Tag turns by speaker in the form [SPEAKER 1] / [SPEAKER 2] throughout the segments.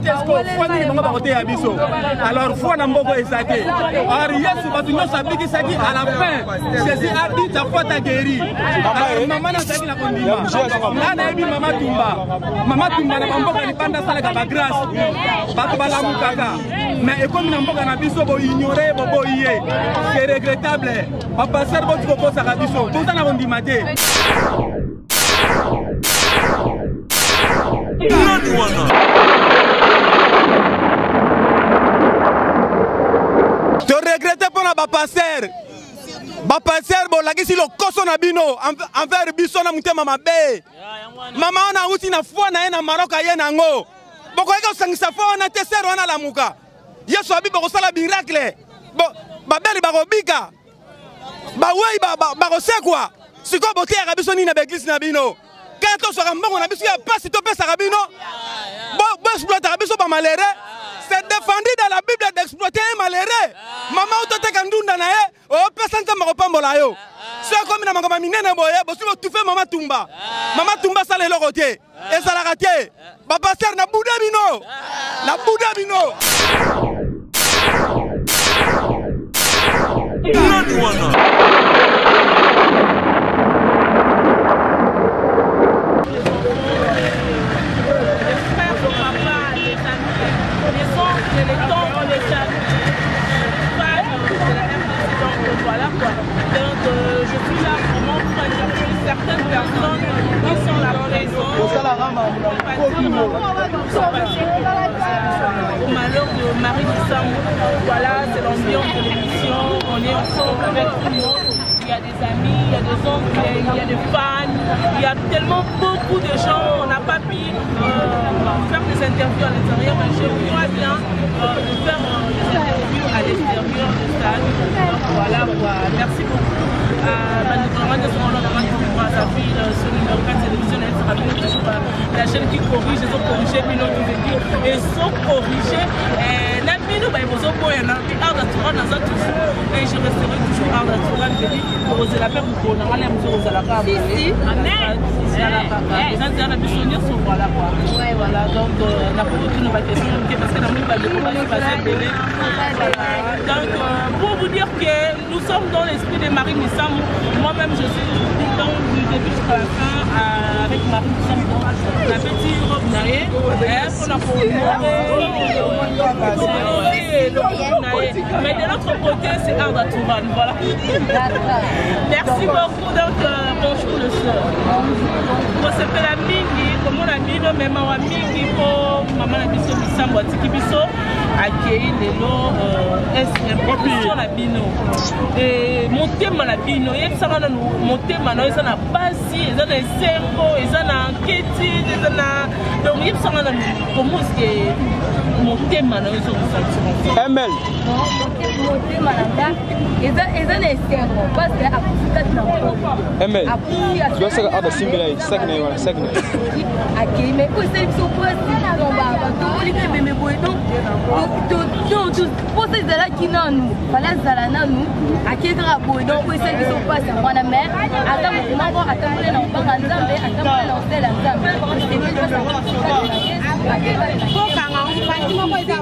[SPEAKER 1] Foi nini bango bakoteya biso? Alors foi na mboko eza te. Or Yesu bato nyonso abikisaki à la fin. Jésus a dit ta foi t'a guéri. Alors mama nazalaki na kondima. Nga nayebi mama Tumba. Mama Tumba na bamboka libanda asalaka ba grâce. Bato balamukaka. Mais ekomi na mboka na biso bo ignorer boboyi ye. C'est regrettable. Ba pasteur boti kokosaka biso. Toza na kondima te.
[SPEAKER 2] Nani wana?
[SPEAKER 1] To regrette mpo na bapaster bapaster bolakisi lokoso na bino envers biso na motema mabe. Mama wana awuti na foi na ye na Maroc aye na yango, bokoki kosangisa foi wana te. Sere wana alamuka, Yesu abi bokosala miracle, babeli bakobika, bawei bakosekwa. Sikoyo boteyaka biso nini na baeglise na bino? Kaka toswaka mbongo na biso ya pasi topesaka bino, boexploitaka biso bamalheureux. C'est défendu dans la Bible d'exploiter un malheureux. Mama ototeka ndunda na ye, opesa Nzambe akopambola yo. So ekomi na makambo minene boye, bosi botufe mama Tumba. Mama Tumba asala eloko te, ezalaka te. Bapaster na buda bino, na buda bino.
[SPEAKER 2] Nani wana?
[SPEAKER 3] Voilà quoi. Donc je suis là vraiment pour interviewer certaines personnes qui sont là présentes au malheur de Marie Misamu. Voilà, c'est l'ambiance de l'émission. On est ensemble avec tout le monde. Il y a des amis, il y a des oncles, il y a des fans, il y a tellement beaucoup de gens. On n'a pas pu faire des interviews à l'intérieur, mais je crois bien de faire des interviews à l'extérieur du stade. Donc voilà quoi. Merci beaucoup à ce numéro 4 télévision, toujours la chaîne qui corrige, ils ont corrigé Bino et sont corrigés. Na bino ba bozo boya na Arda Touran naza toujours et je resterai toujours Arda Touran beli kozela pe mokolo na ngai mozo kozalaka
[SPEAKER 4] Si, si.
[SPEAKER 3] Amen. Eza nzela na biso nyonso, voilà quoi. Voilà, donc nakoki tuna ba question te parce que namoni bandeko basi baza ebele. Donc pour vous dire que nous sommes dans l'esprit de Marie Misamu, moi-même je suis donc du début jusqu'à la fin avec Marie Misamu. La petite robe na ye mpona kohonorer mais de l'autre côté c'est Arda Touran, voilà. Merci beaucoup. Donc bonjour le soeur. Kosepela mingi komona bino, me mawa mingi mpo mama na biso Misambo atiki biso, akei lelo. Impression na bino, motema na bino, yebisaka nanu motema na yo eza na pasi, eza na esengo, eza na inquiétude, eza na donc yebisaka nanu comment est-ce que motema na yo ezokosentir?
[SPEAKER 1] ML.
[SPEAKER 4] Motema na nga eza na esengo parce que akufi kati na
[SPEAKER 1] ML. Zwa saka simbela ye saki na ye wana, saki na ye.
[SPEAKER 4] Akei, mais oyo esali biso pasi, batomboli mpe ebembe boye. Donc mposa ezalaki nanu fala azala nanu, akei kaka boye. Donc oyo esali biso pasi yango wana, mais ata motu moko atamboli na kobanga Nzambe, atamboli na kosala Nzambe, esengeli pasi akufi kati na Yesu.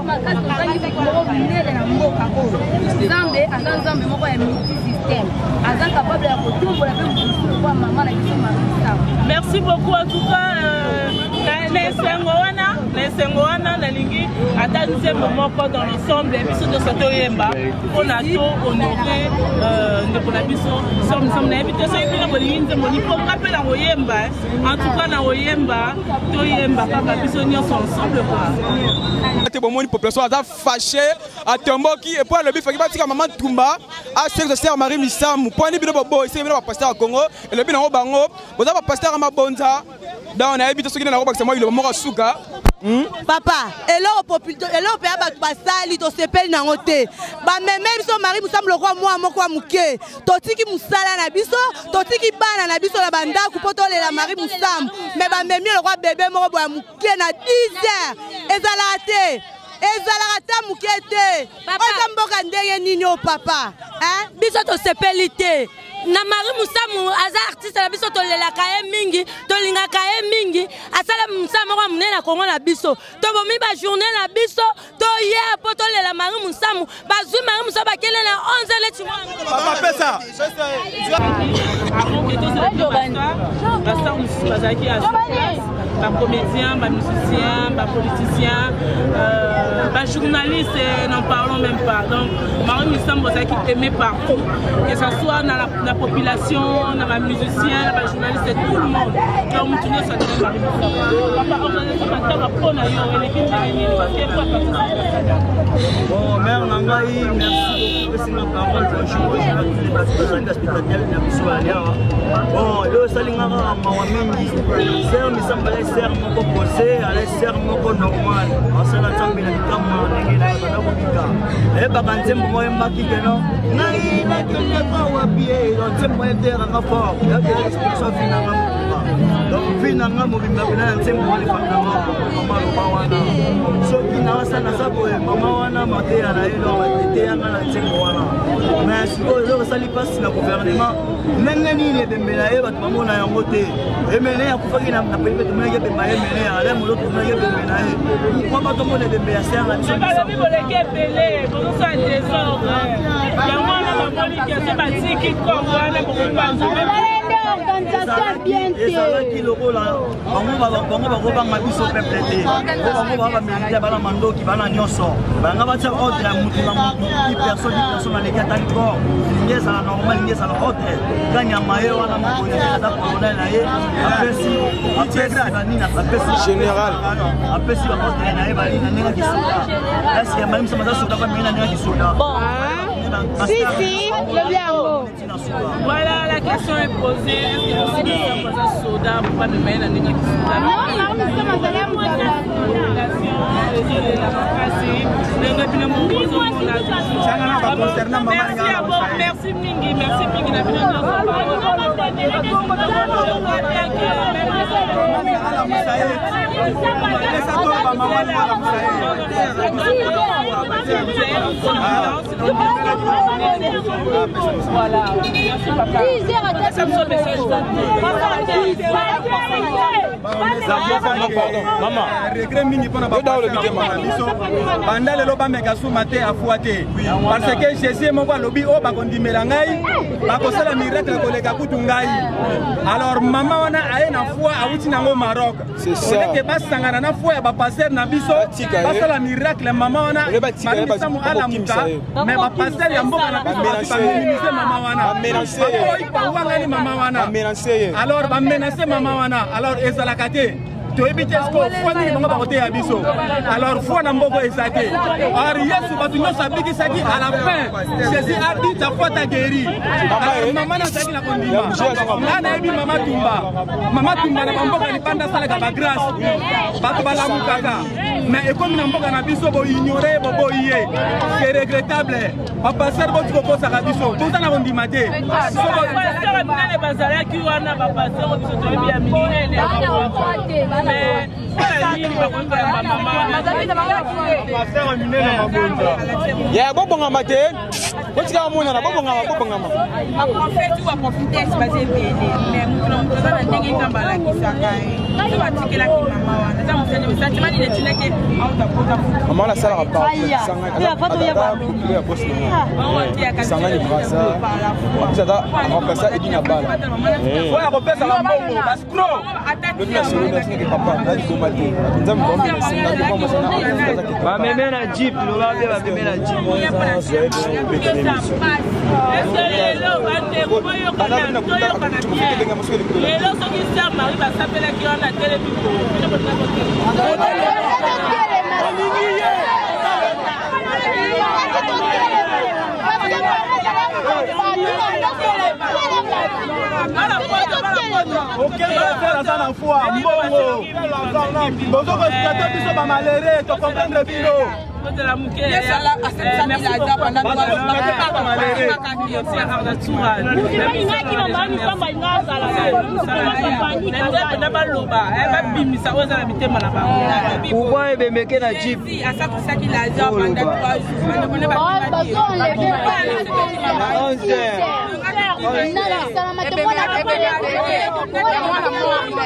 [SPEAKER 4] Makasi tozangi moko monene na mboka oyo. Nzambe aza Nzambe moko ya multi système, aza capable ya kotombola mpe mosusu lokola mama na biso Marie Misamu.
[SPEAKER 3] Merci beaucoup. En tout cas, na esengo wana, na esengo wana, nalingi ata nzembo moko dans l'ensemble biso nyonso toyemba mpona to honorer ndeko na biso Sœur Misamu. Nayebi te soki bino bolingi nzembo liponga mpe na koyemba. En tout cas na koyemba, toyemba kaka biso nyonso ensemble quoi.
[SPEAKER 1] Te bomoni population aza fâché, atomboki et puis alobi faki batika mama Tumba asekisa sœur Marie Misamu. Mpo ani bino boboyi seke bino bapasteur ya Congo elobi nango bango boza bapasteur ya mabonza. Donc nayebi te soki nde nakobakisa mwa liloba moko ya suka.
[SPEAKER 5] Papa, eloko eloko mpe ya bato basali, tosepeli nango te. Bameme biso Marie Misamu lokwa mwa moko ya moke, totiki mosala na biso, totiki bana na biso na bandako mpo tolela Marie Misamu, me bamemi lokwa bebe moko boya moke na 10 heures. Ezalaka te, ezalaka ta moke te. Oza mboka ndenge nini o papa?
[SPEAKER 6] Biso tosepeli te.
[SPEAKER 4] Na Marie Musamu aza artiste na biso, tolelaka ye mingi, tolingaka ye mingi, asala mosala moko ya monene na Kongo na biso. Tobomi bajournée na biso, toya mpo tolela Marie Musamu. Bazwi Marie Musamu bakende na 11 neti
[SPEAKER 1] Papa pesa.
[SPEAKER 3] Avant que tozala bastar mosusu bazalaki ya bacomédien, bamusicien, bapoliticien, bajournaliste, n'en parlons même pas. Donc Marie Misambo azalaki aimé partout, que ça soit na la population, na bamusicien, na bajournaliste, tout le monde. Donc motu nyonso azalaki Marie Misambo. Papa, organisation matanga mpo na yo eleki ndenge nini? Parce que toi,
[SPEAKER 2] Bon, mère na ngai, merci beaucoup. Opesi nga parole. Bonjour, bonjour à tous les bato bazali baspectateur na biso bali awa. Bon, eloko esali nga kaka mawa mingi, sœur Misambo alai sœur moko posé, alai sœur moko normal, asala Nzambe na likamwa ndenge na banda kobika. Nayebaka nzembo moko oyembaki keno ngai nakendeka wapi ye, donc nzembo moko eteyakanga fort, yakela expression vi nanga mobimba. Donc vi nanga mobimba mpena na nzembo wana efandanga mama loba wana, soki naasa naza boye, mama wana mateya na ye, donc eteyanga na nzembo wana. Mais sikoyo eloko esali mpasi na gouvernement, ndenge nini ebembe na ye bato bamona yango te? Emene akufaki na pembe, tomonaki ebembe ya Emene ale molo, tomonaki ebembe na ye. Pourquoi bato mona ebembe ya sœur na biso?
[SPEAKER 3] Balobi boleki ebele, bozosala désordre, yango wana bamoni kese batiki corps wana bokopanza.
[SPEAKER 2] Ezalaki lokola bango bakobanga biso peuple te, po bango baa bamilitaire, bana mandoki, bana nyonso. Banga batia ordre ya mutu na mutu, di personne di personne aleki atali corps, elingi ezala normal, elingi ezala ordre. Kanyama ye wana mokonzi aza colonel na ye, apesi apesi banini, apesi
[SPEAKER 1] général,
[SPEAKER 2] apesi baordre na ye bali na ndenge kisoda. Est-ce que Marie Misamu aza soda? Bamemi na ndenge kisoda.
[SPEAKER 5] Si, si, lobi yango.
[SPEAKER 3] Voilà, la question est posée. Est-ce que Marie Misamu aza soda? Po bamema ye na ndenge kisoda. Population ezolela makasi ndenge bino moko
[SPEAKER 1] bozomona.
[SPEAKER 3] Merci à vous, merci mingi, merci mingi na bino nyonso. Je crois bien que
[SPEAKER 1] Pesa to bamama alamusa ye.
[SPEAKER 3] Voilà, merci papa. Pesa biso message.
[SPEAKER 1] Pardon, regret mingi mpona bapasteur na biso. Banda lelo bameka suma te, afua te, parce que Jésus moko alobi oyo bakondimela ngai bakosala miracle koleka kutu ngai. Alors mama wana aye na foi awuti nango Maroc, oleke basangana na foi ya bapasteur na biso, basala miracle, mama wana Marie Misamu alamuka. Mais bapasteur ya mboka na biso baminimize mama wana, baboyi, bawangani mama wana, alors bamenace mama wana. Alors ezalaka te, toyebi te siko foi nini bango bakoteya biso. Alors foi na mboka eza te. Or Yesu bato nyonso abikisaki. À la fin Jésus a dit: ta foi t'a guéri. Alors mama nazalaki na kondima. Nga nayebi mama Tumba, mama Tumba na bamboka libanda asalaka bagrâce, bato balamukaka, mais ekomi na mboka na biso boignore, boboyi ye. C'est regrettable. Bapasteur boti kokosaka biso, toza na kondima te.
[SPEAKER 3] Bapasteur minene bazalaki wana, bapasteur oyo biso toyebi ya minene, mais mpona nini bakoki koyamba mama?
[SPEAKER 1] Ya bobongama te, botikaka monana, bobongama, bobongama.
[SPEAKER 6] Baprophète ou baprophétesse baza ebele, mais motu na motu aza na ndenge Nzambe alakisaka ye. So batikelaki mama wana, eza mosani sentiment nini etindaki auta kota?
[SPEAKER 1] Mama wana asalaka ya bosi na sangani brasa biso, aza remplaça Edi na bala oyo akopesaka mbongo bascro. Lobi na solo natineke papa na liboma te, Nzambe.
[SPEAKER 2] Bameme na jeep, loba mpe bameme na jeep.
[SPEAKER 3] Est-ce lelo bandeko boyokana, toyokana bien? Lelo soki sœur Marie basambelaki wana, atelemi boye, bino bolinga kotelema?
[SPEAKER 1] Aucun aza na foi mbongo, bozokoexploite biso bamalere, tocomprendre bino.
[SPEAKER 3] Kozela moke. Merci. Baloba, babimisa oyo eza na mitema na bango.
[SPEAKER 2] Pourquoi ebembeke na jeep?
[SPEAKER 6] Asakusaki Lazare pendant 3 jours.
[SPEAKER 2] 11 heures.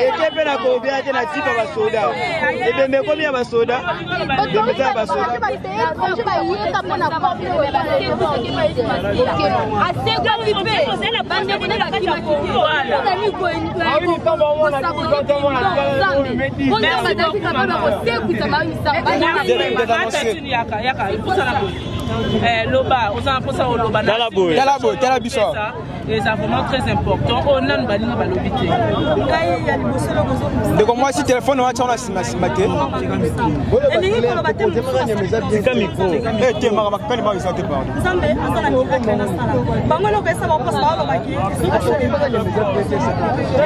[SPEAKER 2] Eke mpe na kobia te na tipa basoda, ebembe ekomi ya basoda, ebembe eza ya basoda.
[SPEAKER 4] Asekwaki mpe bandeko na bakimaki te mpona nini kosabote Nzambe mpo Nzambe azalaki capable ya kosekwisa
[SPEAKER 3] Eh, loba oza na mposa oloba.
[SPEAKER 1] Tala boye, tala boye, tala biso.
[SPEAKER 3] Eza vraiment très important oyo nanu baninga balobi te.
[SPEAKER 5] Ngai ya liboso, eloko
[SPEAKER 1] Ndeko mwasi, telefone watia wana nsima, nsima te.
[SPEAKER 5] Elingi koloba te.
[SPEAKER 1] Tika micro. Eh, te maka bakani maka eza te, pardon.
[SPEAKER 5] Nzambe aza na miracle nasala bango. Eloko esa bakosa, balobaki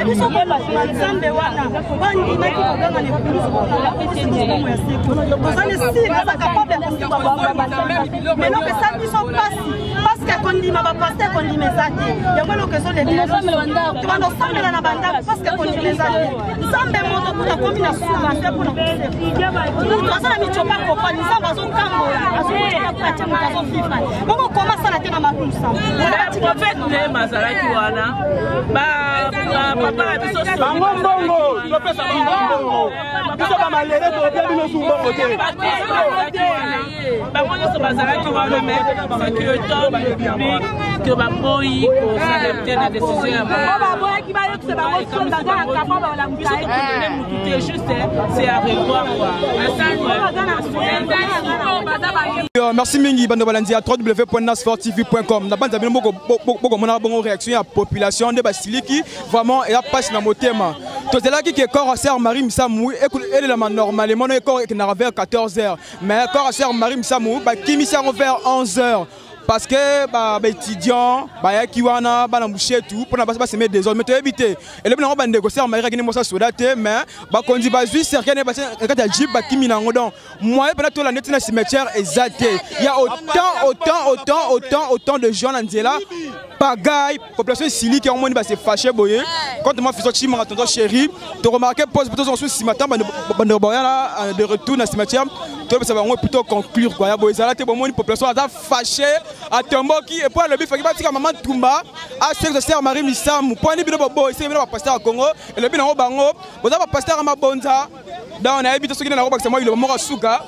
[SPEAKER 5] biso kolobima Nzambe wana bandimaki koganga na ekulusu mpona ya seko. Toza na esili aza capable ya kosimba. Mais eloko esali biso mpasi, parce que kondima bapasteur, kondima eza te. Yango eloko ezolekela, tobanda osambela na bandako, parce que kondima eza te. Nzambe moto kuta komi na suka te mpona kosefa. Moto aza na micopa kopani, Nzambe azotambola, azokotia atie moto azofifa bongo koma asala te na makusa.
[SPEAKER 3] Prophète Neema azalaki wana, papa na biso.
[SPEAKER 1] Bango mbongo, topesa bango mbongo. Biso bamalere topia bino su mbongo te.
[SPEAKER 3] Bango nyonso bazalaki wana, mais ce qui étonne le public, que baboyi kos'adapter na décision ya
[SPEAKER 5] baboyaki bayokisa bango soni, baza na capable
[SPEAKER 3] biso. Tokondene mutu te, juste c'est à revoir quoi.
[SPEAKER 1] Merci mingi bando balandi ya www.nasfortv.com. Na banza bino bokomona bongo réaction ya population nde basiliki. Vraiment eza mpasi na motema. Tozelaki ke corps sœur Marie Misamu elelama normalement no corps ekendaka vers 14 heures, mais corps sœur Marie Misamu bakimisi yango vers 11 heures, parce que baétudiant bayaki wana, bana mushetu, mpona basemer désordre. Mais toyebi te elobi nango bandeko sœur Marie akende mosa soda te, mais bakonzi bazwi cercueil ne batie na kati ya jeep, bakimi nango. Donc moyen mpena tolanda ntina cimetière eza te. Ya autant, autant, autant, autant, autant de gens na nzela, pagaille, population esiliki. Yango moni base fâché boye contre moi. Fiso Chimanga, tonton chéri, toremarquer pose plutôt mosusu nsima ntango bandeko baya na de retour na cimetière, toyebisa bango plutôt conclure quoi. Ya boye ezala te. Bomoni population aza fâché, atomboki et puis alobi faki batika mama Ntumba asekisa sœur Marie Misamu. Mpo ani bino boboyi seke bino bapasteur ya Congo? Elobi nango bango boza bapasteur ya mabonza. Donc nayebi te soki nde nakobakisa mwa liloba moko ya suka.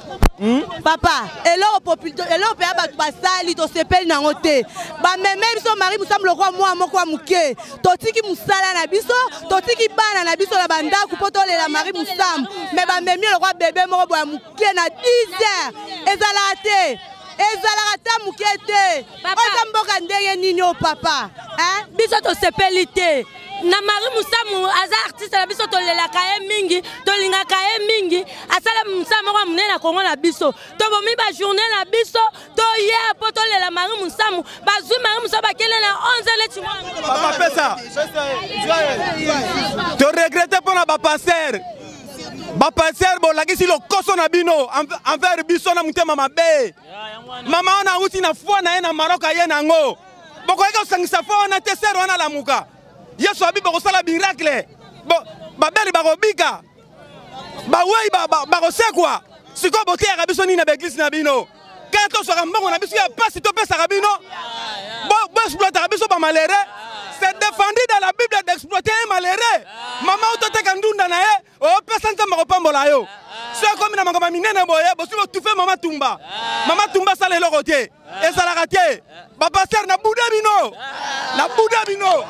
[SPEAKER 5] Papa, eloko eloko mpe ya bato basali, tosepeli nango te. Bameme biso Marie Mosambu lokwa mwa moko ya moke. Totiki mosala na biso, totiki bana na biso na bandako mpo tolela Marie Mosambu, mais bamemi lokwa bebe moko boya moke na 10 heures. Ezalaka te, ezalaka ta moke te. Oza mboka ndenge nini oyo, papa?
[SPEAKER 4] Biso tosepeli te na Marie Musamu. Aza artiste na biso, tolelaka ye mingi, tolingaka ye mingi. Asala mosala moko ya monene na Kongo na biso. Tobomi bajournée na biso, toya mpo tolela Marie Musamu. Bazwi Marie Musamu, bakende na 11 neti.
[SPEAKER 1] Papa, pesa. Toregretter mpona bapasteur. Bapasteur bolakisi lokoso na bino envers biso na motema mabe. Mama wana awuti na foi na ye na Maroc, aye nango. Bokoki kosangisa foi wana te. Sœur wana alamuka. Yesu abi bokosala miracle, babeli bakobika, bawei bakosekwa. Sikoyo boteyaka biso nini na baeglise na bino? Kaka toswaka mbongo na biso ya pasi, topesaka bino, boexploitaka biso bamalheureux. C'est défendu dans la Bible d'exploiter un malheureux. Mama ototeka ndunda na ye, opesa Nzambe, akopambola yo. So ekomi na makambo minene boye, bosi botufe mama Tumba. Mama Tumba asala eloko te, ezalaka te. Bapasteur, na buda bino, na buda bino.